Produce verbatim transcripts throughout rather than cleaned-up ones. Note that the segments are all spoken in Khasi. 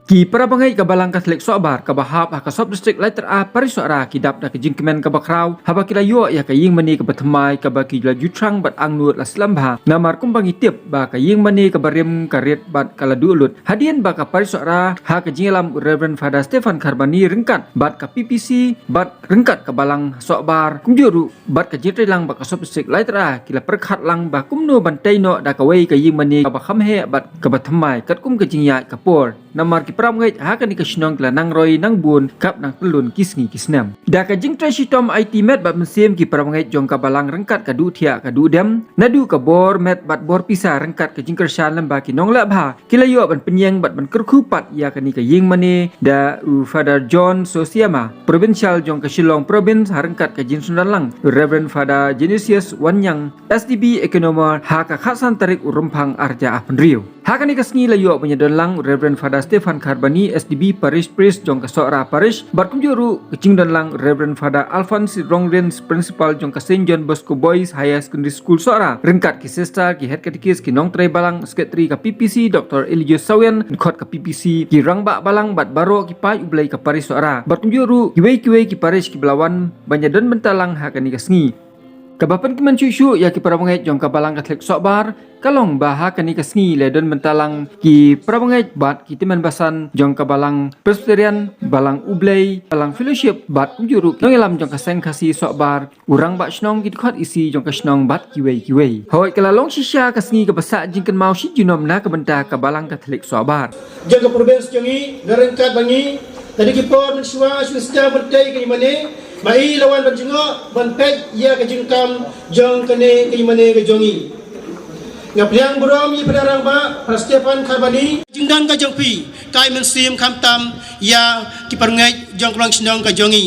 Ki para bangeit ka Balang Katholik Sohbar kaba hap ha ka Sub District Laitara Parish Sohra ki dap da ka jingkmen kaba khraw haba ki la ïoh ïa ka ïing mane kaba thymmai kaba ki la ju thrang bad angnud la slem bha. Namar kumba ngi tip ba ka ïing mane kaba rim ka rit bad ka la duh lut. Hadien ba ka Parish Sohra ha ka jingïalam Reverend Father Stephan Kharbani ryngkat bad ka P P C bad ryngkat ka Balang Sohbar kumjuh ruh bad ka jingtrei lang bad ka Sub District Laitara ki la pyrkhat lang ba kumno ban tei noh da kawei ka ïing mane kaba kham heh bad kaba thymmai katkum ka jingïaid ka por. Namar ki para bangeit ha kane ka shnong ki la nang roi nang bun kap nang pyllun ki sngi ki snem. Da ka jingtrei shitom aiti met bad mynsiem ki para bangeit jong ka Balang ryngkat ka duh thiah ka duh dem, naduh ka bor met bad bor pisa ryngkat ka jingkyrshan lem bad ki nongleh bha ki la ïoh ban pynïeng bad ban kyrkhu pat ïa kane ka ïing mane da u Father John Sosiama, Provincial jong ka Shillong Province, ha ryngkat ka jingshongdon lang Reverend Father Genesius Wanniang, S D B Economar, ha ka khatsan tarik u Rymphang arhajar arphew hynriew. Ha kane ka sngi la ïoh ban ïadon lang Reverend Father Stephan Kharbani, S D B Parish Priest jong ka Sohra Parish, bad kumjuh ruh ka jingdon lang Reverend Father Alphonse Rongrin, Principal jong ka Saint John Bosco Boys Higher Secondary School Sohra, ryngkat ki sister, ki head catechist, ki nongtrei Balang, secretary ka P P C Doctor Eligius Sawian, khot ka P P C, ki rangbah Balang bad baroh ki paid U Blei ka Parish Sohra. Bad kumjuh ruh kiwei kiwei ki parish kiba la wan ban ïadon bynta lang ha kane ka sngi. Kaba pynkmen shuh shuh ïa ki para bangeit jong ka Balang Katholik Sohbar ka long ba ha kane ka sngi la don bynta lang ki para bangeit bad ki tymmen basan jong ka Balang Presbyterian, Balang U Blei, Balang Fellowship bad kumjuh ruh ki nongïalam jong ka Seng Khasi Sohbar, u Rangbah Shnong, ki dkhot E C jong ka shnong bad kiwei kiwei. Hooid, ka la long shisha ka sngi kaba sah jingkynmaw shi junom na ka bynta ka Balang Katholik Sohbar. Jong ka province jong ngi, na ryngkat bad ngi, lada ki por mynshuwa shu sdang ban tei ka ïing mane, ma i la wan ban jngoh ban peit ïa ka jingkam jong kane ka ïing mane ka jong ngi. Nga pdiang burom ïa phi rangbah, Father Stephan Kharbani. Jingdon ka jong phi ka ai mynsiem khamtam ïa ki para bangeit jong ka Balang Shnong ka jong ngi.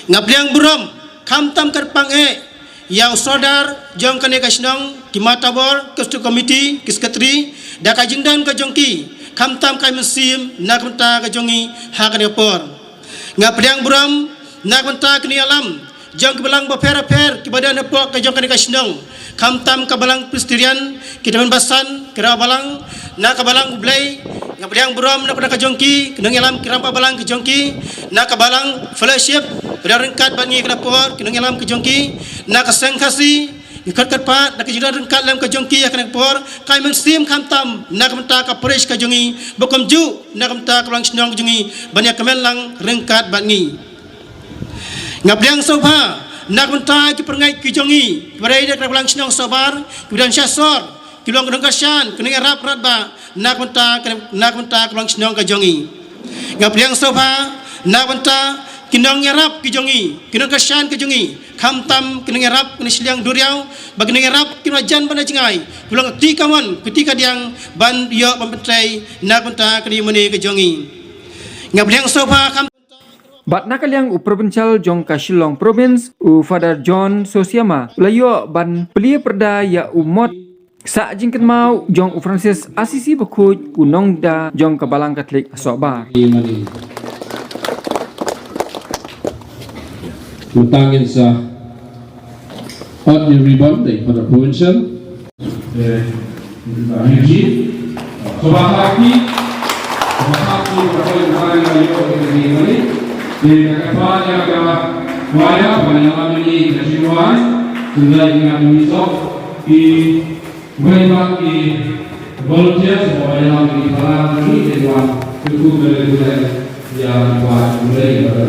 Nga pdiang burom khamtam kyrpang eh ïa u sordar jong kane ka shnong, ki matabor, ki executive committee, ki secretary, da ka jingdon ka jong ki khamtam ka ai mynsiem na ka bynta ka jong ngi ha kane ka por. Nga pdiang burom na ka bynta ki nongïalam jong ki balang bapher bapher kiba don hapoh ka jong kane ka shnong, khamtam ka Balang Presbyterian, ki tymmen basan, ki rangbah Balang na ka Balang U Blei. Nga pdiang burom na ka bynta ka jong ki, ki nongïalam, ki rangbah Balang ki jong ki na ka Balang Fellowship, ki don ryngkat bad ngi ha kane ka por, ki nongïalam ki jong ki na ka Seng Khasi, ki khot kyrpad na ka jingdon ryngkat lem ka jong ki ha kane ka por, ka ai mynsiem khamtam na ka bynta ka parish ka jong ngi, bad kumjuh na ka bynta ka Balang Shnong ka jong ngi ban ïa kmen lang ryngkat bad ngi. Nga pdiang sngewbha na ka bynta ki para bangeit ki jong ngi kiba dei na ka Balang Shnong Sohbar, kiba don sha sor, ki long ki nongkyrshan, ki nongïarap radbah na ka bynta, na ka bynta ka Balang Shnong ka jong ngi. Nga pdiang sngewbha na ka bynta ki nongïarap ki jong ngi, ki nongkyrshan ki jong ngi, khamtam ki nongïarap, ki nongshiliang duriaw, bad ki nongïarap kiba jan ban jngai, kiba long ka ti kamon, ka ti kadiang ban ïoh ban pyntrei na ka bynta ka ïing mane ka jong ngi. Nga pdiang sngewbha kham Bad na ka liang u Provincial jong ka Shillong Province, u Father John Sosiama, u la ïoh ban plie pyrda ïa u mot sah jingkynmaw jong u Francis Assisi Bakhuid, u nongda jong ka Balang Katholik Sohbar. Mynta ngin sa ot ïa u ribbon dei Father Provincial. Eh, Eugene. Sobat Sakhi. Sobat Sakhi, Sobat Sakhi, Sobat Sakhi, Sobat Sakhi. Dei ka kyrpad ïa ka choir, ban ïalam ïa ka choir. Sngewbha ïa ka choir. Kiwei pat ki volunteers, ban ïalam ïa ki para, ki wan, ki tu, ki tu, ïa ki para, ki para.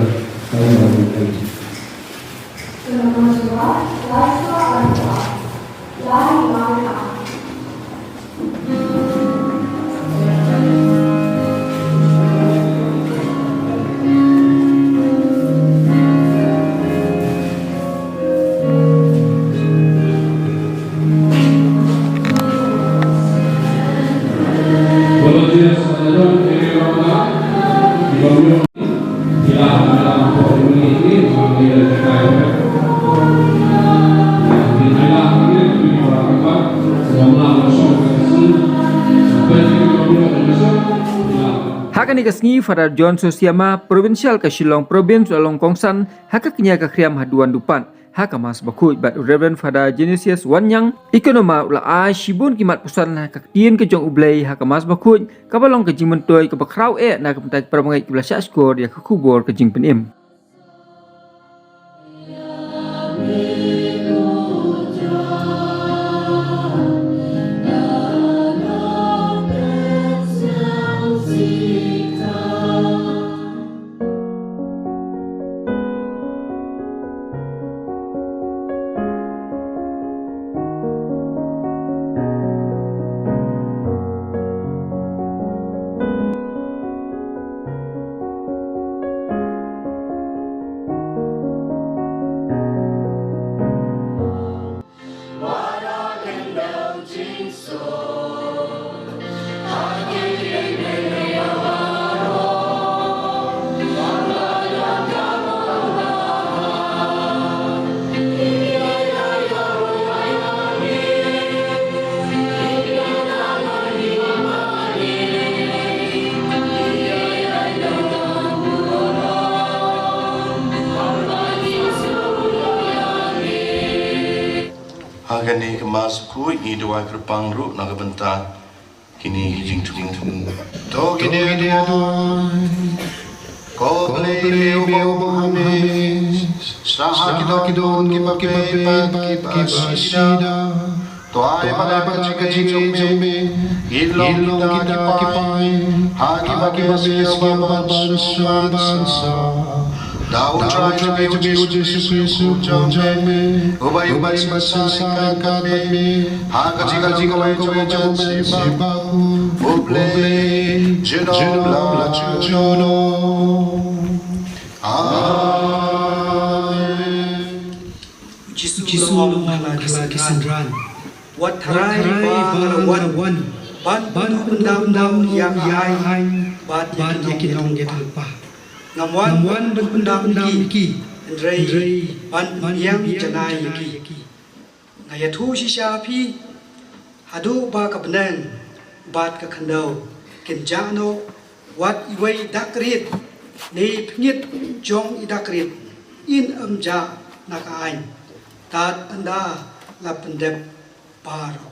Ha kane ka sngi, Father John Sosiama, Provincial ka Shillong Province, u la long kongsan ha ka kñia ka khriam haduh wan duh pat. ha ka Mass Bakhuid, bad u Reverend Father Genesius Wanniang, i kynnoh ma u la ai shibun ki mat puson ha ka ktien ka jong U Blei ha ka Mass Bakhuid, kaba long ka jingmyntoi kaba khraw eh na ka bynta ki parabangeit kiba la shah shkor ïa ka khubor ka jingpynim. Ha kane ka Mass Bakhuid ngi duwai kyrpang ruh na ka bynta kine ki jingthmu. To kine ki duwai. Ko Blei uba u bym hanghiar, sha ki don kiba beit bad kiba shida. To ai ba da ka jingim jong me ngi long kita ki paid ha kiba me sngewbha ban sngewbha ban sah. Da U Trai jong me U Jisu Khrist u Khun jong me, uba u Blei ba shisha ryngkat bad me ha ka jingim jong me, sngewbha U Blei junom la junom. Amen. Jisu, Jisu u ong ha la ki synran, wat tharai ba nga la wan ban pynduh pyndam ïa ka aiñ bad ïa ki nongïatylli lypa. Ngam wan ban pynduh pyndam ïa ki, hynrei ban pynbiang janai ïa ki. Nga ïathuh shisha ïa phi, haduh ba ka bneng bad ka khyndew kin jah noh, wat iwei i dak rit ne i pyngngit jong i dak rit in ym jah na ka aiñ, tad ynda la pyndep baroh.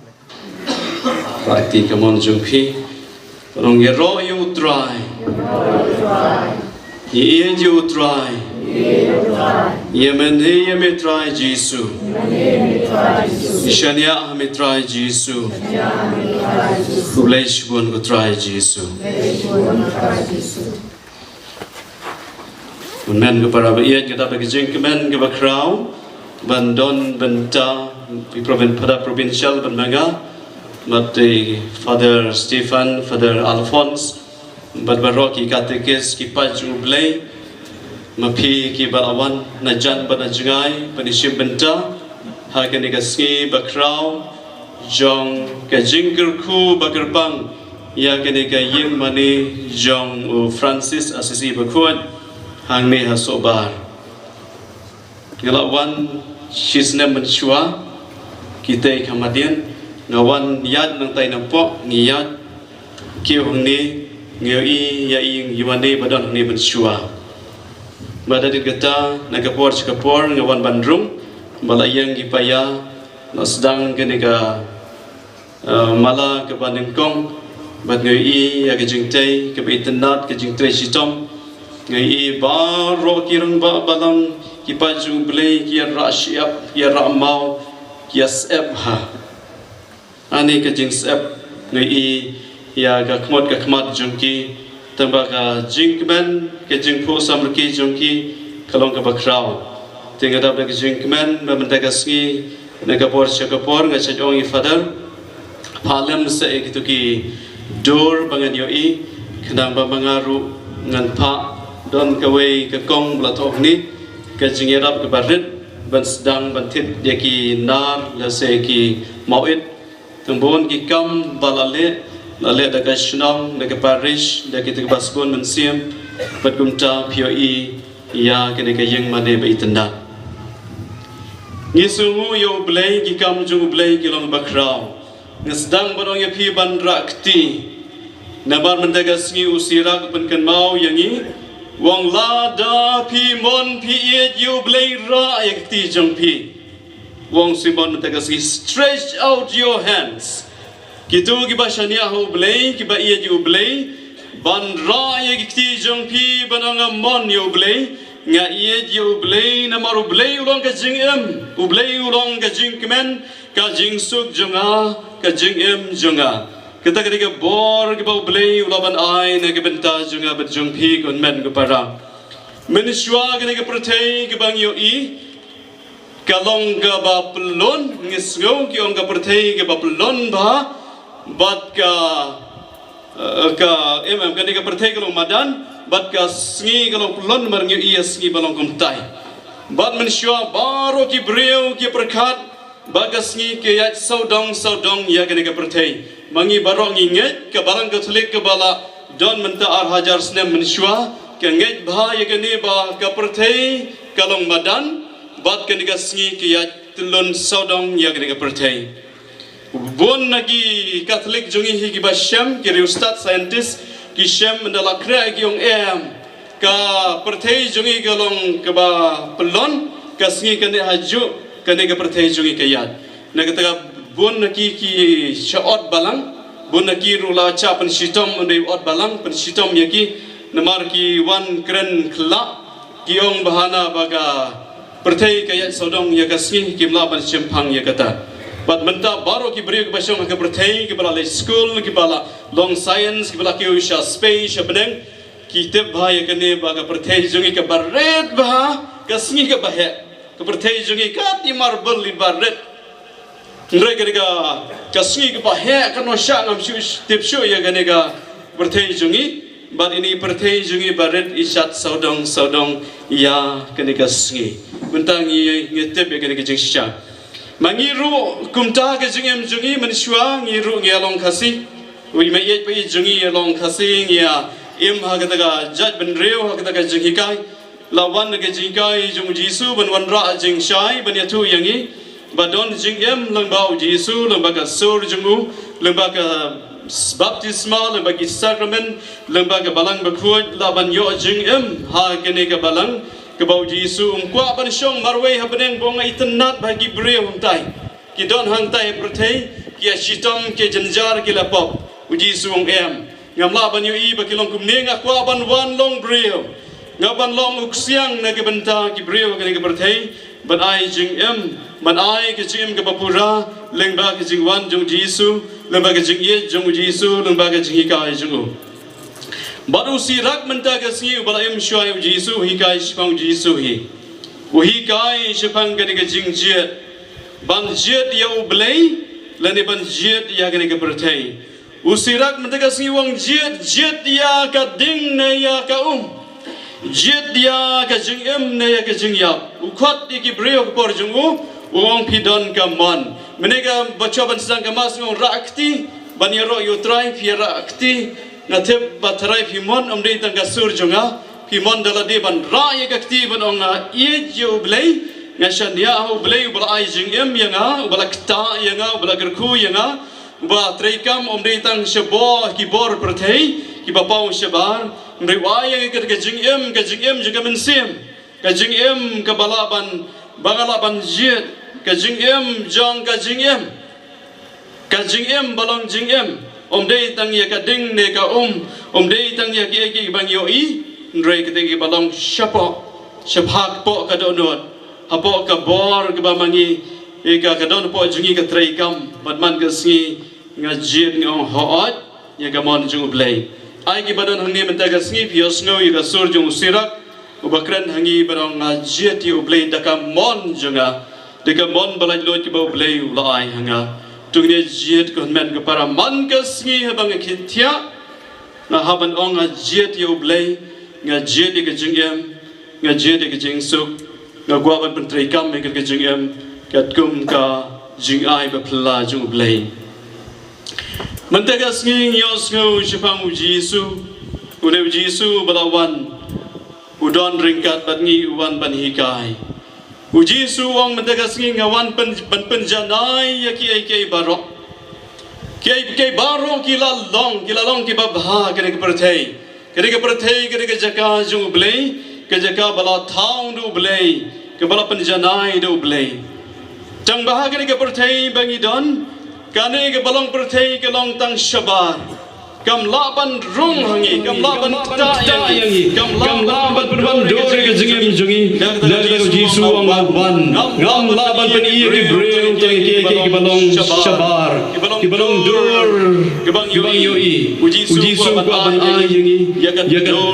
Ba ti ka mon jong phi. Ngi ïaroh ïa U Trai. Ngi ïeit ïa U Trai. Ïa me ne ïa me Trai Jisu. Ngi shaniah ha me Trai Jisu. Khublei shibun ko Trai Jisu. Khublei shibun ko Trai Jisu. Kmen ko para baieit, nga dap da ka jingkmen kaba khraw ban don bynta i Provin-, Father Provincial bad ma nga, bad i Father Stephen, Father Alphonse, bad baroh ki katekis, ki paid jong U Blei, ma phi kiba la wan na jan bad na jngai ban ïashim bynta ha kane ka sngi ba khraw jong ka jingkyrkhu ba kyrpang ïa kane ka ïing mane jong u Francis Assisi Bakhuid hangne ha Sohbar. Nga la wan shisnem mynshuwa, kitei ka hadien, nga wan ïaid nangtai nangpok, ngi ïaid kiew hangne, nga ïohi ïa i ïing i mane ba don hangne mynshuwa. Bad hadien kata, na ka por sha ka por, nga wan ban rung, ba la ïeng ki paia, la sdang kane ka eh, mala kaba nyngkong, bad nga ïohi ïa ka jingtei kaba itynnad, ka jingtrei shitom. Nga ïohi baroh ki rangbah balang, ki paid jong U Blei, ki ïarah shyiap, ki ïarah maw, ki ïasyiap ha. Ani ka jingsyiap, nga ïohi ïa ka khmut ka khmat jong ki, tangba ka jingkmen, ka jingphuh samrkhie jong ki, ka long kaba khraw. Te nga dap da ka jingkmen, ba mynta ka sngi, na ka por sha ka por, nga shait ong ïa i Father, phah lem seh ïa kito ki dur ba ngan ïohi, khnang ba ma nga ruh ngan phah don kawei ka kong ba la thoh hangne, ka jingïarap kaba rit, ban sdang ban thied ïa ki nar, lehse ki mawit, tang bun ki kam ba la leh, la leh da ka shnong, da ka parish, da kita kiba sbun mynsiem, bad kumta phi ïohi ïa kane ka ïing mane ba itynnad. Ngi sngewnguh ïa U Blei, ki kam jong U Blei ki long ba khraw. Nga sdang ban ong ïa phi ban rah kti. Namar mynta ka sngi u Sirak u pynkynmaw ïa ngi U ong lada phi mon phi ïeit ïa U Blei rah ïa ka kti jong phi. U ong Simon mynta ka sngi, stretch out your hands. Kito kiba shaniah ha U Blei, kiba ïeit ïa U Blei, ban rah ïa ka kti jong phi, ban ong nga mon ïa U Blei, nga ïeit ïa U Blei, namar U Blei u long ka jingim, U Blei u long ka jingkmen, ka jingsuk jong nga, ka jingim jong nga. Kata ka dei ka bor kaba U Blei u la ban ai na ka bynta jong nga bad jong phi ko hynmen ko para. Mynshuwa kane ka pyrthei kaba ngi ïohi ka long kaba pyllun, ngi sngew ki ong ka pyrthei kaba pyllun bha, bad ka, eh, ka, em, em, kane ka pyrthei ka long madan, bad ka sngi ka long pyllun, mar ngi ïohi ïa sngi ba long kumtai. Bad mynshuwa baroh ki briew ki pyrkhat ba ka sngi ka ïaid sawdong sawdong ïa kane ka pyrthei. Ma ngi baroh ngi ngeit, ka Balang Katholik kaba la don mynta ar hajar snem mynshuwa ka ngeit bha ïa kane ba ka pyrthei ka long madan, bad kane ka sngi ka ïaid tyllun sawdong ïa kane ka pyrthei. Bun na ki Katholik jong ngi hi kiba shem, ki riewstad scientist, ki shem mynta la khreh ki ong em, ka pyrthei jong ngi ka long kaba pyllun, ka sngi ka neh ha juh, kane ka pyrthei jong ngi ka ïaid. Na kata ka bun na ki ki sha ot balang, bun na ki ruh la shah pynshitom, ym dei ot balang, pynshitom ïa ki, namar ki wan kren khyllah, ki ong ba hana ba ka pyrthei ka ïaid sawdong ïa ka sngi, kim lah ban shemphang ïa kata. Bad mynta baroh ki briew kiba shong ha ka pyrthei, kiba la leit skul, kiba la long science, kiba la kiew sha space, sha bneng, ki tip bha ïa kane ba ka pyrthei jong ngi kaba rit bha, ka sngi kaba heh. Ka pyrthei jong ngi ka dei marble iba rit. Hynrei kane ka, ka sngi kaba heh, kano shah ngam shu tip shuh ïa kane ka pyrthei jong ngi. Bad ine i pyrthei jong ngi ba rit i shad sawdong sawdong ïa kane ka sngi. Mynta ngi, ngi tip ïa kane ka jingshisha. Ma ngi ruh kumta ka jingim jong ngi mynshuwa ngi ruh ngi ïa long Khasi. Uwei ma ïeit ba ïeit jong ngi ïa long Khasi, ngi ïa im ha kata ka jaitbynriew, ha kata ka jinghikai. La wan da ka jinghikai jong U Jisu ban wanrah jingshai, ban ïathuh ïa ngi ba don jingim lyngba U Jisu, lyngba ka sur jong u, lyngba ka s-, baptisma, lyngba ki sakramen, lyngba ka Balang Bakhuid, lah ban ïoh jingim ha kane ka balang kaba U Jisu um kwah ban shong marwei ha bneng, ba u ong nga itynnad ba ki briew hangtai ki don hangtai ha pyrthei ki ïa shitom, ki ïa jynjar, ki la pop. U Jisu u ong em. Ngam lah ban ïohi ba ki long kumne, nga kwah ban wan long briew. Nga ban long u ksiang na ka bynta ki briew ha kane ka pyrthei, ban ai jingim, ban ai ka jingim kaba pura lyngba ka jingwan jong U Jisu, lyngba ka jingïeit jong U Jisu, lyngba ka jinghikai jong u. Bad u Sirak mynta ka sngi uba la im shuwa ïa U Jisu, u hikai shaphang U Jisu hi. U hikai shaphang kane ka jingjied, ban jied ïa U Blei lane ban jied ïa kane ka pyrthei. U Sirak mynta ka sngi u ong jied, jied ïa ka ding ne ïa ka um, jied ïa ka jingim ne ïa ka jingïap. U khot ïa ki briew ha ka por jong u, u ong phi don ka mon. Mynne kaba shuwa ban sdang ka Mass nga ong rah kti ban ïaroh ïa U Trai, phi ïa rah kti. Nga tip ba tharai phi mon, ym dei tang ka sur jong nga, phi mon da lade ban rah ïa ka kti ban ong nga ïeit ïa U Blei, nga shaniah ha U Blei uba la ai jingim ïa nga, uba la ktah ïa nga, uba la kyrkhu ïa nga, uba treikam, ym dei tang sha bor, ki bor pyrthei kiba paw shabar, hynrei u ai ïa nga ka jingim, ka jingim jong ka mynsiem, ka jingim kaba lah ban, ba nga lah ban jied, ka jingim jong ka jingim. Ka jingim ba long jingim, ym dei tang ïa ka ding ne ka um, ym dei tang ïa kiei kiei ba ngi ïohi, hynrei kata kiba long shapoh, shaphang hapoh ka dohnud, hapoh ka bor kaba ma ngi, ïa ka, ka don hapoh jong ngi ka treikam, bad man ka sngi nga jied, nga ong hooid ïa ka mon jong U Blei. Ai kiba don hangne mynta ka sngi, phi ïohsngew ïa ka sur jong u Sirak uba kren ha ngi, ba ong nga jied ïa U Blei da ka mon jong nga, da ka mon ba laitluid kaba U Blei u la ai ha nga. To ngin ïa jied ko hynmen ko para man ka sngi haba nga kyntiah, nga hap ban ong nga jied ïa U Blei, nga jied ïa ka jingim, nga jied ïa ka jingsuk, nga kwah ban pyntreikam ïa ka jingim katkum ka jingai ba phylla jong U Blei. Mynta ka sngi ngi ïohsngew shaphang U Jisu, une U Jisu ba la wan, u don ryngkat bad ngi, u wan ban hikai. U Jisu u ong mynta ka sngi nga wan pyn-, ban pynjanai ïa kiei kiei baroh. Kiei kiei baroh ki la long, ki la long kiba bha ha kane ka pyrthei. Kane ka pyrthei, kane ka jaka jong U Blei, ka jaka ba la thaw da U Blei, kaba la pynjanai da U Blei. Tang ba ha kane ka pyrthei ba ngi don, kane kaba long pyrthei ka long tang shabar. Kam lah ban rung ha ngi, kam lah ban ktah ïa ngi, kam lah ban pynwandur ïa ka jingim jong ngi. Da ka daw Jisu u ong, nga wan, ngam lah ban pyni ïa ki briew tang ïa kiei kiei kiba long shabar, kiba long dur, kiba ngi ïohi. U Jisu u kwah ban ai ïa ngi ïa ka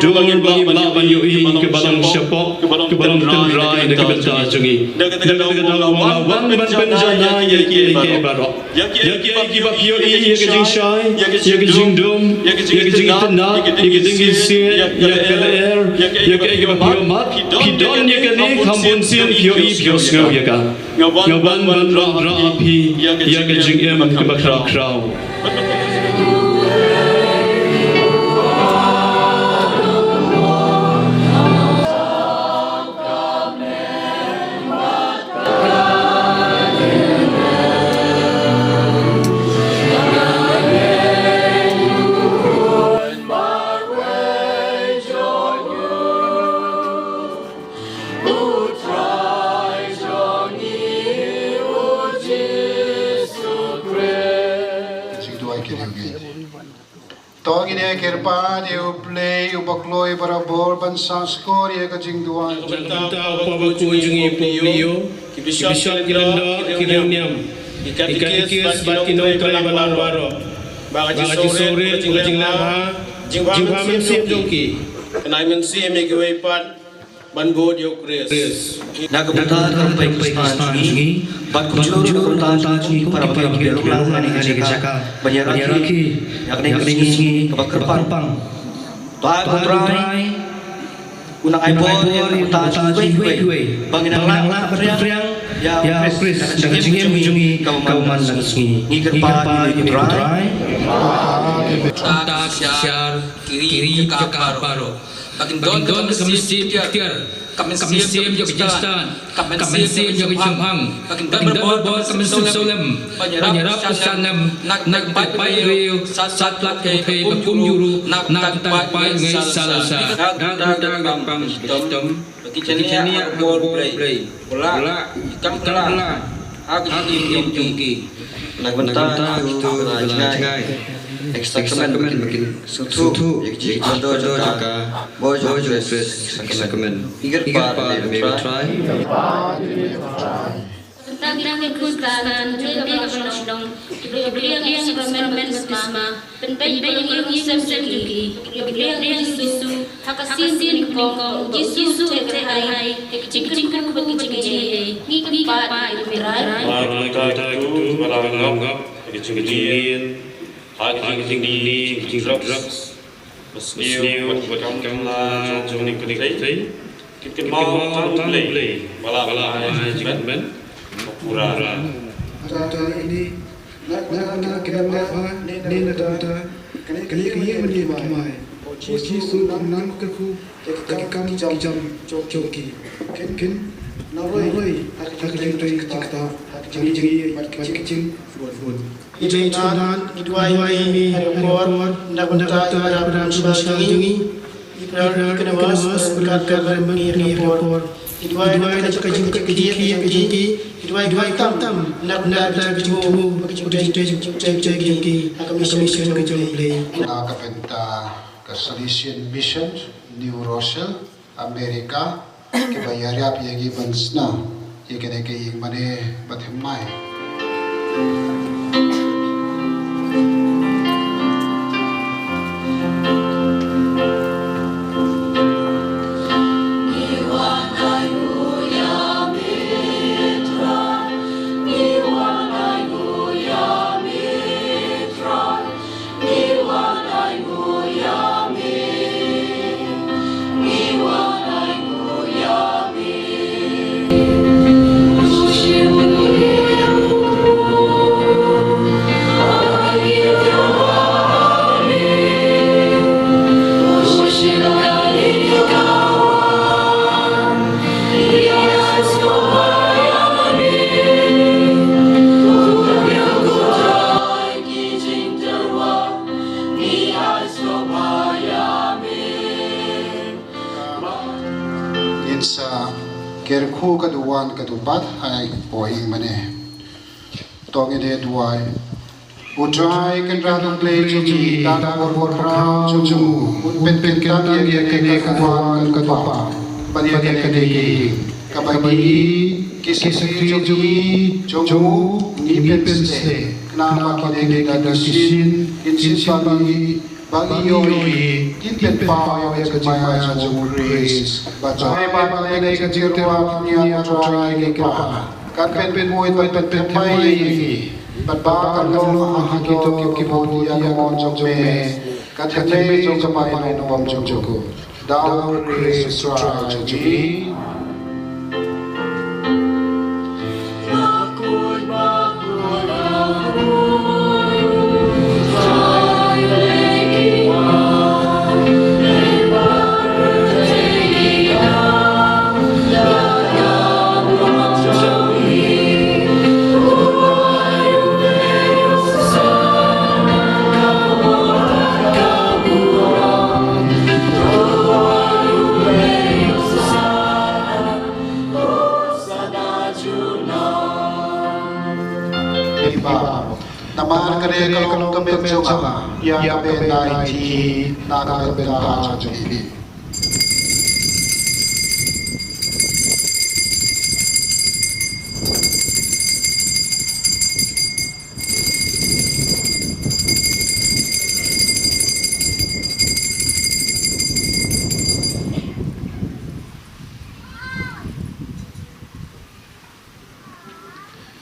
dur ba ngim lah ban ïohi, kaba long shapoh, kaba long tynrai na ka bynta jong ngi. Da ka daw u ong, nga wan ban pynjanai ïa kiei kiei baroh. Ïa kiei kiba phi ïohi, ïa ka jingshai, ïa ka jingdum, ïa ka jingitynnad, ïa ka jingïeit, ïa ka lyer, ïa kiei kiba phi ïohmad, phi don ïa kane, kham bun sien phi ïohi, phi ïohsngew ïa ka. Nga wan ban wanrah ïa phi ïa ka jingim kaba khraw khraw. Jingduwai kyrpad ïa U Blei uba kloi barabor ban sah skor ïa ka jingduwai. Nangta u Papa Bakhuid jong ngi u Pope Leo, ki Bishop, ki Lyngdoh, ki Riewniam, ki Katekist bad ki nongtrei balang baroh. Ba ka jingsngewrit, ba ka jingleh bha, jingbha mynsiem jong ki. Kane mynsiem ïa kiwei pat ban bud ïa U Khrist. Na ka bynta ka pyrthei Khristan jong ngi bad kumjuh ruh na ka bynta jong ngi kum ki para bangeit kiba long lang ha kane ka jaka, ban ïarakhe ïa kane ka sngi kaba kyrpang. To ai ba U Trai un nang ai bor ïa ka bynta jong kiwei kiwei ba ngin nang lah ban pynphriang ïa U Khrist na ka jingim jong ngi kaba man la ka sngi. Ngi kyrpad ïa U Trai. Bynta ka synshar, ki ri ki jaka baroh. Ba kin don ka mynsiem tiar, ka mynsiem jong ka jingstad, ka mynsiem jong ka jingpang, ba kin don barabor ka mynsiem sawlem ban ïarap sawlem na ka paidbah riew, sat lad ka pyrthei, ba kumjuh ruh na ka paidbah ngi sal sal. Da ka bynta ka pang shitom, ba ki janiah ha ka bor Blei, u lah ïa kam kylla ha ka jingim jong ki. Na ka bynta kito kiba la jngai ha ki sakramen, ba kin sngewthuh ïa ka jingkyrkhu jong ka bor jong U Khrist ha ki sakramen. Ngi kyrpad ïa U Trai. Tang ki khun Khristan, ki khynnah kiba long shnong, kiba ïoh pdiang ïa ka sakramen baptisma, pynbeit ïa ka jingïaseng jong ki, ïoh pdiang ïa U Jisu ha ka sien nyngkong, U Jisu u theh hai ïa ka jingkyrkhu bad ka jingïeit. Ngi kyrpad ïa U Trai. Ba kita kitu ba la ngop ïa ka jingdien, ha ka jingdien, ka jingdrugs, ba sniew bad ka kam la jong kane ka pyrthei, kin kynmaw tang U Blei ba la ai jingkyrmen ba pura. Hata ine, na ka bynta ki nongmihkhmat, ne na ka bynta kane ka ïing mane thymmai, ba U Jisu un nang kyrkhu ïa ki kam ki jam jong ki. Kin nang roi ha ka jingtrei jingktah, ha ka jingïeit bad ka jingbun. Ngi duwai ïa me ha kane ka por na ka bynta i para bangeit jong ngi, i para kynnoh, i para ryngkat ka rem bad ngi ha kane ka por. Ngi duwai na ka bynta ka jingkit ka jong ki. Ngi duwai khamtam na ka bynta ka jingthmu bad ka jingtrei jingtrei jong ki ha ka mission ka jong U Blei. Na ka bynta ka Salesian Mission New Rochelle, America, kiba ïarap ïa ngi ban sna ïa kane ka ïing mane bathymmai. Sa kyrkhu ka duwan ka dupat hai poi mane. To ngin ïa duwai. U Trai Kynrad U Blei jong ngi, da ka bor khraw jong u, un pynkyntang ïa kane ka duwan ka dupat ban ïa kane ka dei ka ïing kaba ngi, ki shakri jong ngi, jong u, ngi pynsleh. Khnang ba kine ki da ki shin, kin shin ba ngi Ba ngi ïohi, kin pynpaw ïa ka jingma jong u Khrist. Ba jong ngi ba lei ka jingtyrwa ïa ka Trai ngi kyrpad. Kan pynpoi bad pynpynphai ïa ngi. Bad ba kan long ha kito kiba bud ïa ka mon jong me. Ka thymmei jong ka bainongbam jong u. Da u Khrist Trai jong ngi. Namar kane ka long ka met jong nga, ïa kaba ngi ïaid na ka bynta jong phi.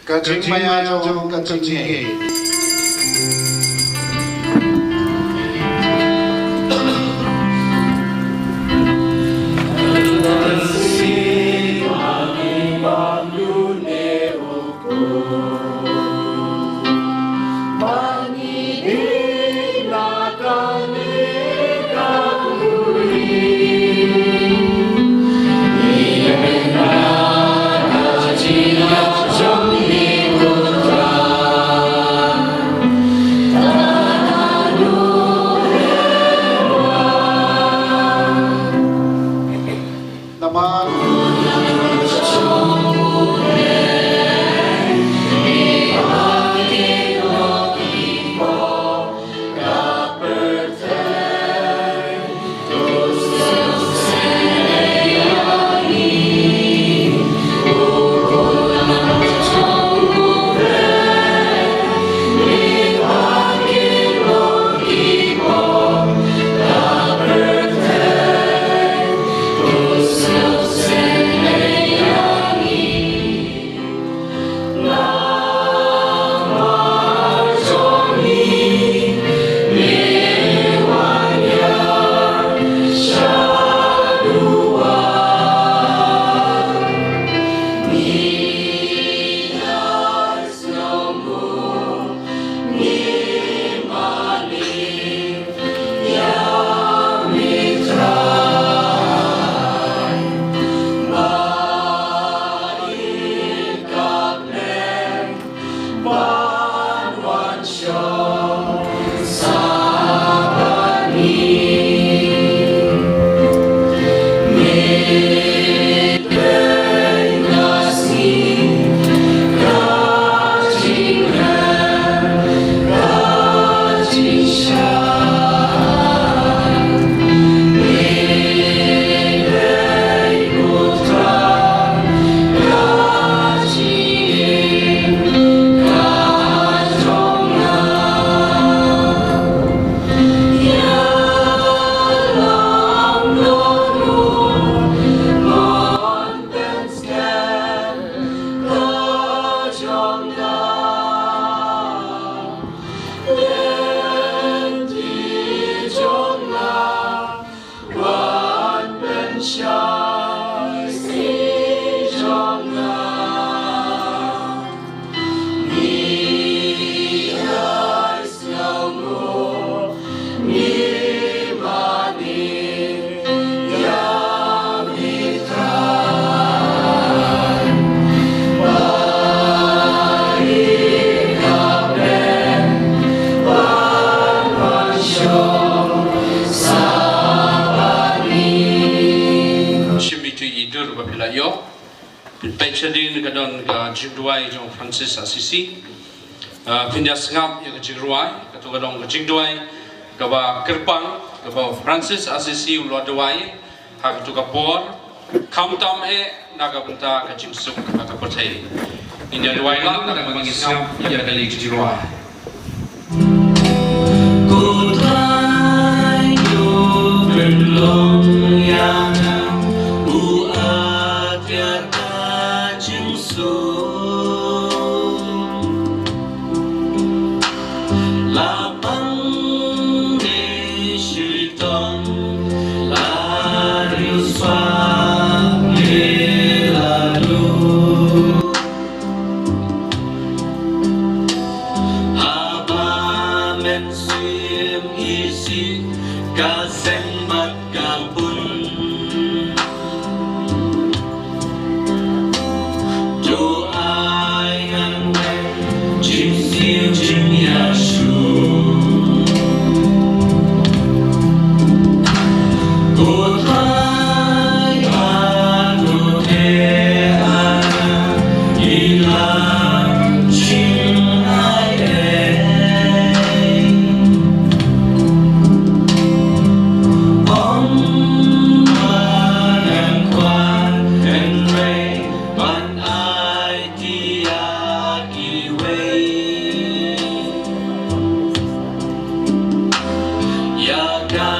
Ka jingmaïa jong ka jingngeit. Phi la ïoh, phi peit shadien ka don ka jingduwai jong Francis Assisi. Ah, phin ïa sngap ïa ka jingrwai, kato ka don ka jingduwai kaba kyrpang, kaba Francis Assisi u la duwai ha kato ka por, khamtam eh na ka bynta ka jingsuk ha ka pyrthei. Ngin ïa duwai lang na ka ban sngap ïa kane ka jingrwai. Ko Trai, to pynlong ïa nga u atiar ka jingsuk. La pang ne shu tong, la riewspah ne la duk. Haba men shim isih ka seng bad ka bun, to ai ngan weng jingsiew jingïasyllok. Ko Trai, ba to te ana ila jing ai ei. Ong ba ngan kwah hynrei ban ai ïa kiwei. Ïa ka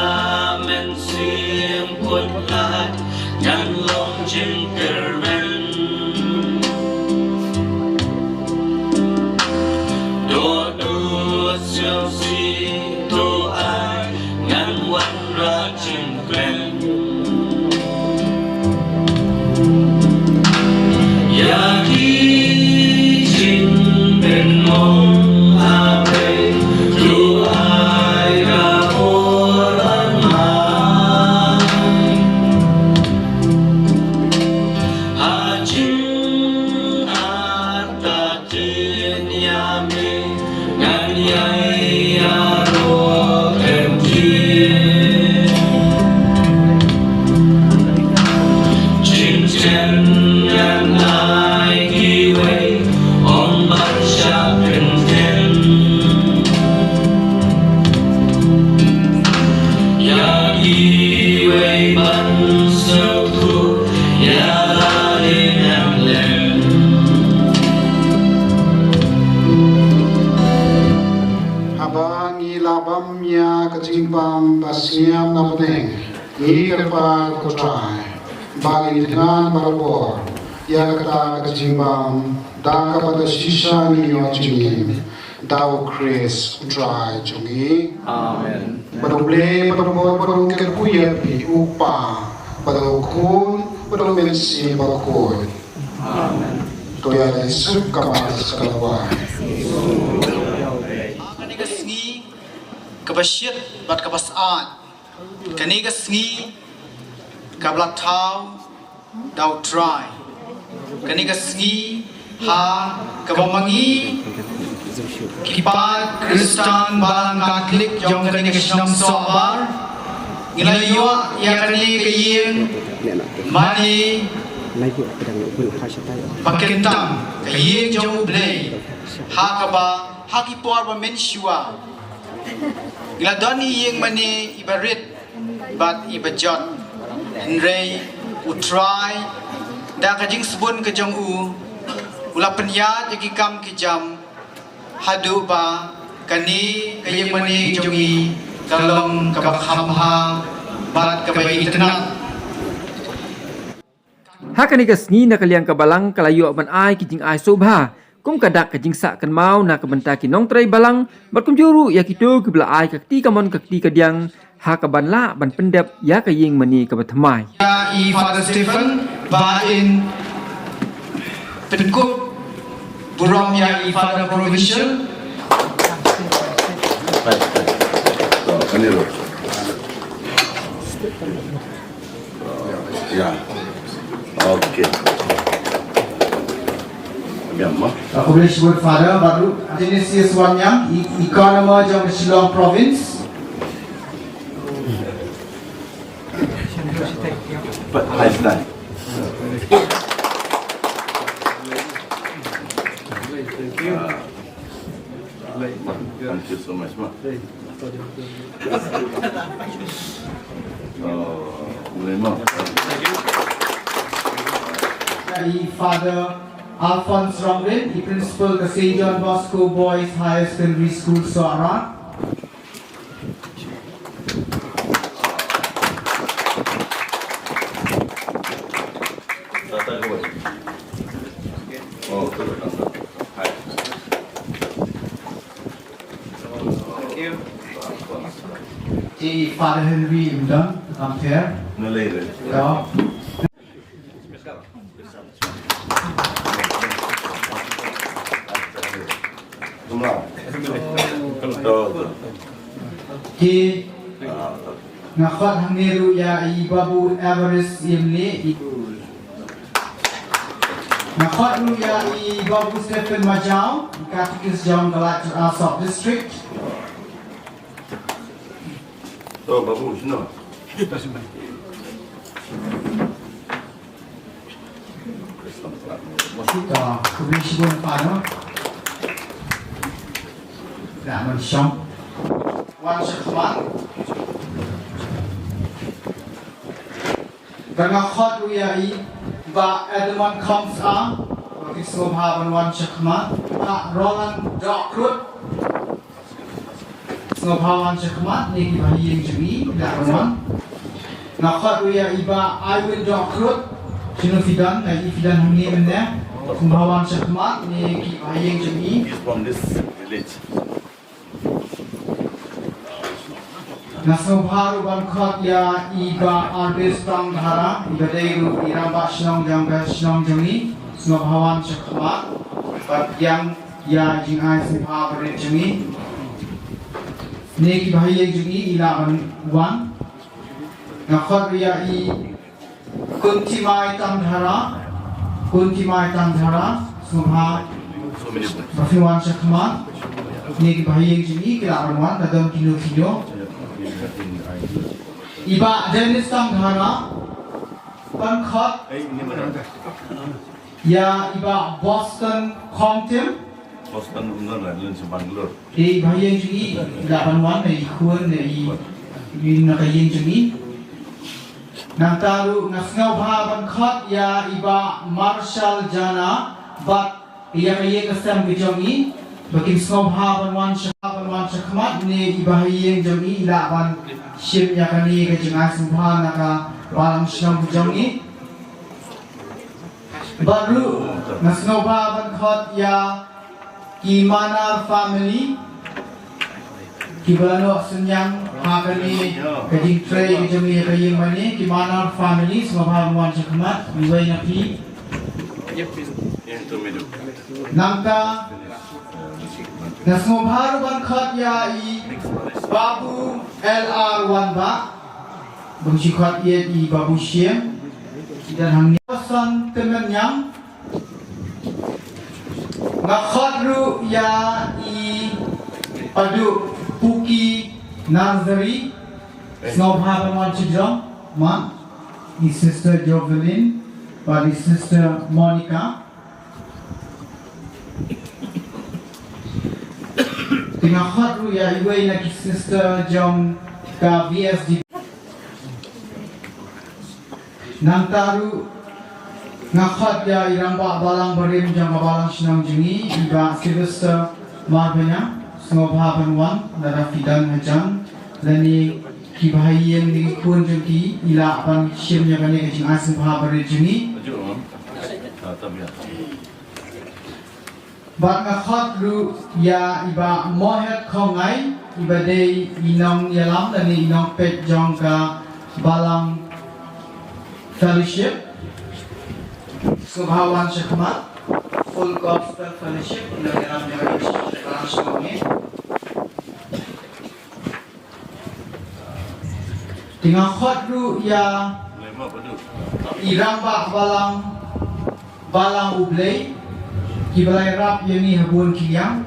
mynsiem khuslai ngan long jingkyrmen. To dusha shisha to ai ngan wanrah jingkmen. Ïa ki jingpynmong ha pdeng, to ai ka bor ban ai. Ha jingïarap ïa me ngan ïai ïaroh kyndiah. Jingkmen ngan ai kiwei, ym ban shah kyntien. Ïa kiwei ban sngewthuh ïa lade ngan leh. Haba ngi la bam ïa ka jingbam ba sniam na bneng, ngi kyrpad ko Trai ba ngin ïathngan barabor ïa kata ka jingbam da kaba da shisha ngi ïoh jingim, da U Khrist U Trai jong ngi. Amen. Bad U Blei bad U Mut bad U Kyrkhu ïa phi, U Kpa bad U Khun bad U Mynsiem Bakhuid. Amen. To ïa leit suk kamar sa ka daw. Kane ka sngi kaba shit bad kaba syaid, kane ka sngi kaba la thaw da U Trai, kane ka sngi ha kaba ma ngi ki paid Khristan Balang Katholik jong kane ka shnong Sohbar ngi la ïoh ïa kane ka ïing mane ba kyntam, ka ïing jong U Blei, ha kaba ha ki por ba mynshuwa ngi la don ïing mane iba rit bad iba jot. Hynrei U Trai da ka jingsbun ka jong u, u la pynïaid ïa ki kam ki jam haduh ba kane ka ïing mane jong ngi ka long kaba kham bha bad kaba itynnad. Ha kane ka sngi na ka liang ka balang ka la ïoh ban ai ki jingai sngewbha kum ka dak ka jingsah kynmaw na ka bynta ki nongtrei balang bad kumjuh ruh ïa kito kiba la ai ka kti kamon ka kti kadiang ha kaban lah ban pyndep ïa ka ïing mane kaba thymmai. Ïa i Father Stephen ba in pynkup burom ïa i Father Provincial. Ya. Okay. Biang mo. Ka Provincial Father baru Ignatius Wanyang, i-, Economer jong Shillong Province. Pat hai slide. Father Alphonse Ronglin, i principal ka Saint John Bosco Boys Higher Secondary School, Sohra. Te Father Henry Imdon, kam pher. Ki nga khot hangne ruh ïa i Babu Everest Imli. Nga khot ruh ïa i Babu Stephen Majau, Catechist jong ka Laitumkhrah Sub District. To Babu, sino? To, khublei shibun Father. Wan shakhmat. Nga khot ruh ïa i Bah Edmund Khongsar, ba ki sngewbha ban wan shakhmat. Bah Roland Dohkrut, sngewbha wan shakhmat, ne ki bahaïing jong i, lah ban wan. Nga khot ruh ïa i Bah Iwin Dohkrut, shano phi don, nga ïohi phi don hangne mynne. Sngewbha wan shakhmat, ne ki bahaïing jong i. He's from this village. Nga sngewbha ruh ban khot ïa i Bah Arbis Tangdhara, i ba dei ruh i rangbah shnong jong ka shnong jong i. Sngewbha wan shakhmat. Bad ïa ïa jingai sngewbha barit jong i. Ne ki bahaïing jong i i lah ban wan. Nga khot ruh ïa i Kuntimai Tangdhara, Kuntimai Tangdhara, sngewbha ba phi wan shakhmat. Ne ki bahaïing jong i ki lah ban wan, ka don kino kino. I Bah Dennis Tangdhara, ban khot. Ïa i Bah Boston Khongtim. Boston, Bangalore, Bangalore. I bahaïing jong i lah ban wan, i khun, i, i na ka ïing jong i. Nangta ruh nga sngewbha ban khot ïa i Bah Marshal Jana bad ïa ka ïing ka sem ka jong i. Ba kin sngewbha ban wan sha, ban wan shakhmat, ne i bahaïing jong i lah ban shim ïa kane ka jingai sngewbha na ka balang shnong ka jong i. Bad ruh nga sngewbha ban khot ïa ki Manar family, kiba la noh synñiang ha kane ka jingtrei ka jong ngi ka ïing mane, ki Manar family, sngewbha ban wan shakhmat, iwei na phi. Nangta nga sngewbha ruh ban khot ïa i Babu L R Wanbah. Bun shi khot ïa i Babu Shiem. Ki don hangne. San Temen Nyang. Nga khot ruh ïa i Padu Puki Nursery. Sngewbha ban wan sha jrong, ma. I Sister Jovelyn bad i Sister Monica. Te nga khot ruh ïa iwei na ki sister jong ka V S D. Nangta ruh nga khot ïa i rangbah balang barim jong ka balang shnong jong ngi, i Bah Sylvester Marbaniang, sngewbha ban wan, lada phi don hajan, lane ki bahaïing ne ki khun jong ki, i lah ban shim ïa kane ka jingai sngewbha barit jong ngi. Bad nga khot ruh ïa i Bah Mohet Khongngai, i ba dei i nongïalam lane i nongpeit jong ka Balang Fellowship. Sngewbha wan shakhmat, Full Gospel Fellowship, i nongïalam jong ka Balang Shnong. Te nga khot ruh ïa i rangbah balang, balang U Blei, kiba la ïarap ïa ngi ha bun ki liang.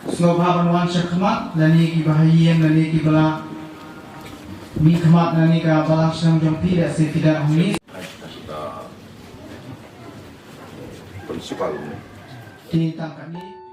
Sngewbha ban wan shakhmat, lane ki bahaïing, lane kiba la mihkhmat, lane ka balang shnong jong phi, lehse phi don hangne. Principal. Te tang kane.